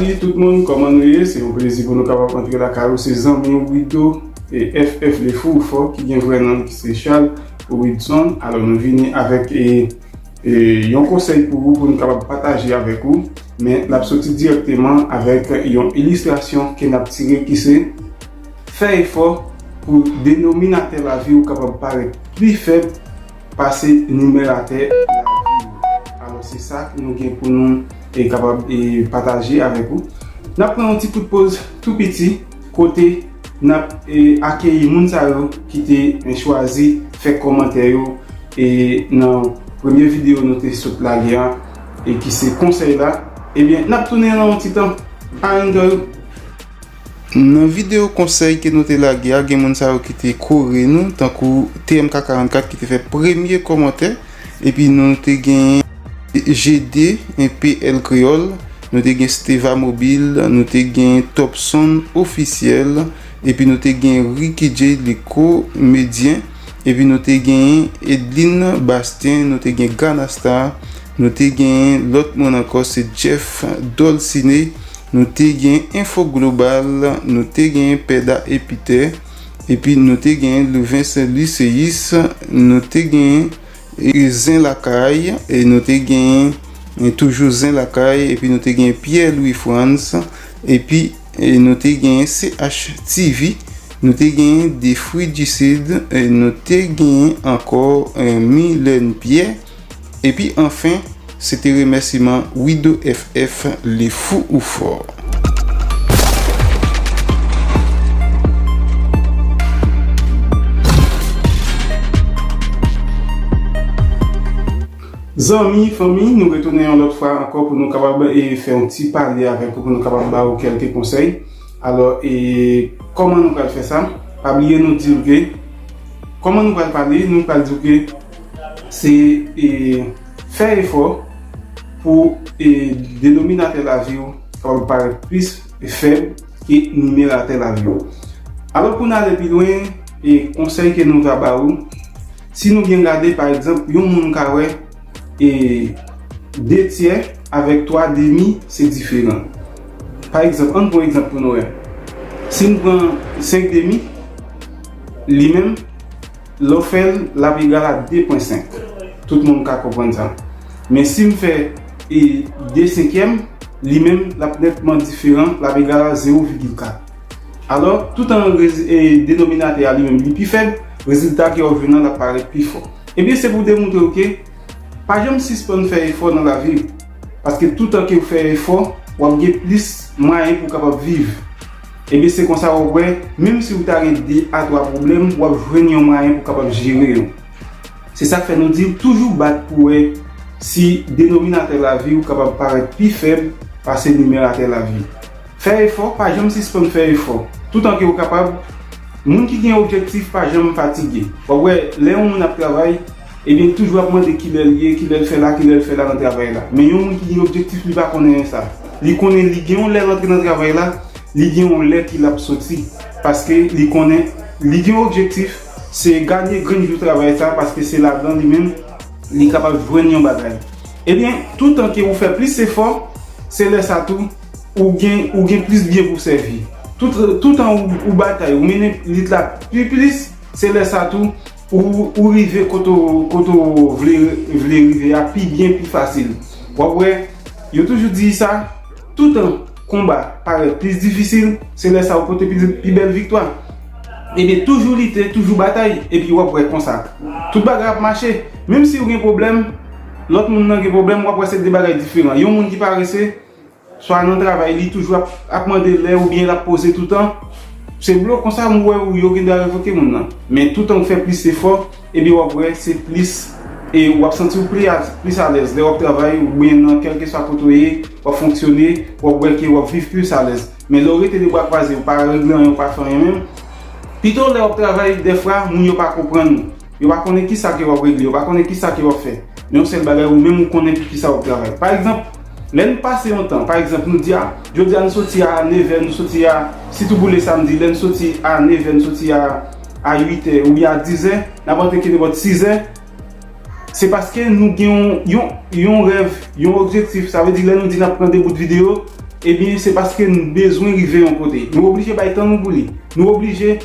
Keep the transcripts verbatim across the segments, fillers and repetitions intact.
Salut tout moun, kòman nou ye? Se yon plezi pou nou kapab antre lakay ou. Se zanmi w Wido e F F Le Fou Fò ki gen vrè non ki se Charles Widson. Alò nou vini avèk e, e, yon konsèy pou ou, pou nou kapab pataje avèk ou. Men l ap soti dirèkteman avèk yon ilistrasyon ke n ap tire ki se fè efò pou denominatè lavi w kapab parèt pli fèb pase nimeratè lavi w. Alò, se sa nou gen pou nou e kapab e pataje avèk ou. N ap pran yon ti kout poz tou piti kote n ap e akeyi moun sa yo ki te e chwazi fè kòmantè yo e nan premye videyo nou te sot lage a e ki se konsèy la. Ebyen, n ap tounen nan yon ti tan. Pa enjoy. Nan videyo konsèy ke nou te lage a, gen moun sa yo ki te kore nou, tankou T M K karannkat ki te fè premye kòmantè, epi nou te gen G D, P L Kreyòl, nou te gen Steva Mobil, nou te gen Topson Ofisyèl, epi nou te gen Ricky J le Komedyen, epi nou te gen Edline Bastien, nou te gen Ganasta, nou te gen lòt moun ankò, se Jeff Dolcine, nou te gen Enfo Global, nou te gen Pèda Epitè, epi nou te gen Louven Sen Liseyis, nou te gen e Zen Lakay, e nou te gen e toujou Zen Lakay, epi nou te gen Pierre Louis Frantz, epi e nou te gen C H T V, nou te gen De Fruits du Sud, e nou te gen ankò e Mylène Pierre, epi anfen, se te remèsiman Wido F F Le Fou ou Fò. Zanmi, fanmi, nou retounen yon lòt fwa ankò pou nou kapab e fè yon ti pale avèk ou, pou nou kapab ba ou kèlke konsèy. Alò, e kòman nou pral fè sa? Pa bliye nou di w ke kòman nou pral pale, nou pral di w ke se e fè efò pou e denominatè lavi w kapab parèt plis fèb ke nimeratè lavi w. Alò, pou n ale pi lwen, e konsèy ke nou va ba ou, si nou byen gade, pa egzanp, yon moun ka wè e de tyè avèk twa demi se diferan. Pa egzanp, ann pran egzanp pou nou wè. Si n pran senk demi, li menm, lè w fè l, l ap egal a de pwen senk. Tout moun ka konprann sa. Men si m fè e de senkyèm, li menm, l ap nètman diferan, l ap egal a zewo vigil kat. Alò, toutan rez- e denominatè a li menm li pi fèb, rezilta ke w ap jwenn nan l ap parèt pi fò. Ebyen, se pou demontre w ke pa janm sispann fè efò nan lavi w. Paske toutan ke w fè efò, w ap gen plis mwayen pou w kapab viv. Ebyen, se konsa w ap wè, menm si w ta gen de a twa pwoblèm, w ap jwenn yon mwayen pou w kapab jere yo. Se sa k fè nou di w toujou bat pou wè si denominatè lavi w kapab parèt pi fèb pase nimeratè lavi w. Fè efò, pa janm sispann fè efò. Toutan ke w kapab, moun ki gen objektif pa janm fatige. W ap wè, lè yon moun ap travay, ebyen, toujou ap mande kilè l ye, kilè l fè la, kilè l fè la nan travay la. Men yon moun ki gen objektif, li pa konnen sa. Li konnen li gen yon lè l antre nan travay la, li gen yon lè ki l ap soti. Paske li konnen, li gen yon objektif, se gade grenn jou travay sa, paske se ladan li menm, li kapab jwenn yon bagay. Ebyen, toutan ke ou fè plis efò, se lè sa tou, ou gen, ou gen plis byen pou sèvi. Tout, toutan ou, ou batay, ou mennen lit la pi plis, se lè sa tou, ou, ou rive kote w, kote w vle, vle rive a pi byen, pi fasil. W ap wè, yo toujou di sa, toutan konba parèt plis difisil, se lè sa ou pote pi, pi bèl viktwa. Ebyen, toujou lite, toujou batay, epi w ap wè konsa. Tout bagay ap mache. Menm si w gen pwoblèm, lòt moun nan gen pwoblèm, w ap wè se de bagay diferan. Yon moun ki parese, swa nan travay, li toujou ap, ap mande lè oubyen l ap poze toutan. Se blo konsa m wè ou yo gendwa revoke moun nan. Men toutan w fè plis efò, ebyen w ap wè se plis, e w ap santi w pli a, plis alèz lè w ap travay oubyen nan kèlkeswa kote w ye, w ap fonksyone, w ap wè ke w ap viv plis alèz. Men lè w rete de bra kwaze, w pa regle anyen, w pa fè anyen menm, pito lè w ap travay, dèfwa, moun yo pa konprann ou. Yo pa konnen kisa ke w ap regle, yo pa konnen kisa ke w ap fè. Men yon sèl bagay, ou menm ou konnen pou kisa w ap travay. Pa egzanp, lè n pase yon tan, pa egzanp, nou di a, jodi a n soti a nevè, nou soti a, sitou boule samdi, lè n soti a nevè, n soti a, a uitè oubyen a dizè, n ap antre kenenpòt sizè, se paske nou gen yon, yon, yon rèv, yon objektif. Sa vle di, lè nou di n ap pran de bout videyo, ebyen, se paske n bezwen rive yon kote. Nou oblije bay tan nou pou li. Nou oblije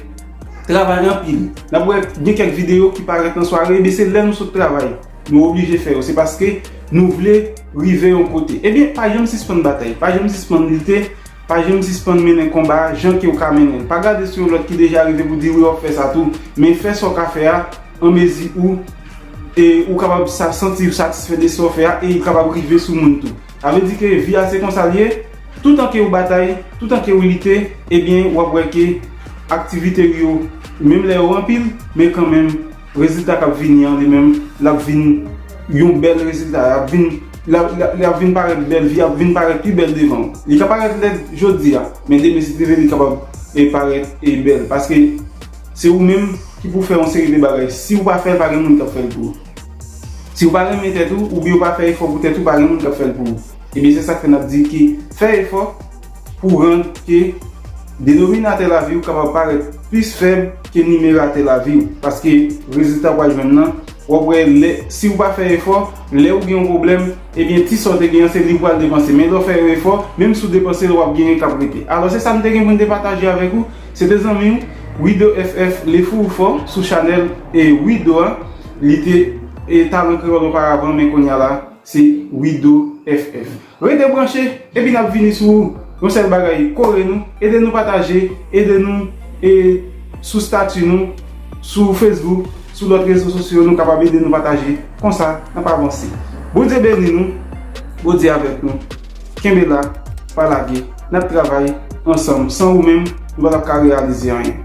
travay anpil. N ap wè gen kèk videyo ki parèt nan sware, ebyen, se lè nou sot travay. Nou oblije fè yo. Se paske nou vle rive yon kote. Ebyen, pa janm sispann batay. Pa janm sispann lite. Pa janm sispann mennen konba a jan ke w ka mennen l. Pa gade sou yon lòt ki deja rive pou di, "Wi, w ap fè sa tou." Men fè sa w ka fè a an mezi ou, e ou kapab sa, santi w satisfè de sa w fè a, e li kapab rive sou moun tou. Sa vle di ke vi a se konsa l ye, toutan ke w batay, toutan ke w lite, ebyen, w ap wè ke aktivite w yo, menm lè yo anpil, men kanmenm, rezilta k ap vini an, li menm, l ap vin yon bèl rezilta, l ap vin, l ap, l ap, l ap vin parèt bèl, vi ap vin parèt pi bèl devan w. Li ka parèt lèd jodi a, men demen, si Dye vle, li kapab, e, parèt, e, bèl. Paske se ou menm ki pou fè yon seri de bagay. Si w pa fè l, pa gen moun k ap fè l pou ou. Si w pa renmen tèt ou, oubyen w pa fè efò pou tèt ou, pa gen moun k ap fè l pou ou. Ebyen, se sa k fè n ap di ki fè efò pou rann ke denominatè lavi w kapab parèt plis fèb ke nimeratè lavi w. Paske rezilta w pral jwenn nan, w ap wè lè, si w pa fè efò, lè w gen yon pwoblèm, ebyen, ti sa w te gen an, se li w pral depanse. Men lè w fè efò, menm si w depanse l, w ap genyen k ap rete. Alò, se sa m te gen pou m te pataje avèk ou. Se te zanmi w, Wido F F, Le Fou Fò, sou chanèl, e, Wido a. Li te, e, Talan Kreyòl oparavan, men kounye a la, se Wido F F. Rete branche, epi n ap vini sou yon sèl bagay, kore nou, ede nou pataje, ede nou, e, sou stati nou, sou Facebook, sou lòt rezo sosyo, nou kapab ede nou pataje. Konsa, n ap avanse. Bondye beni nou, Bondye avèk nou. Kenbe la, pa lage, n ap travay ansanm. San ou menm, nou pa t ap ka reyalize anyen.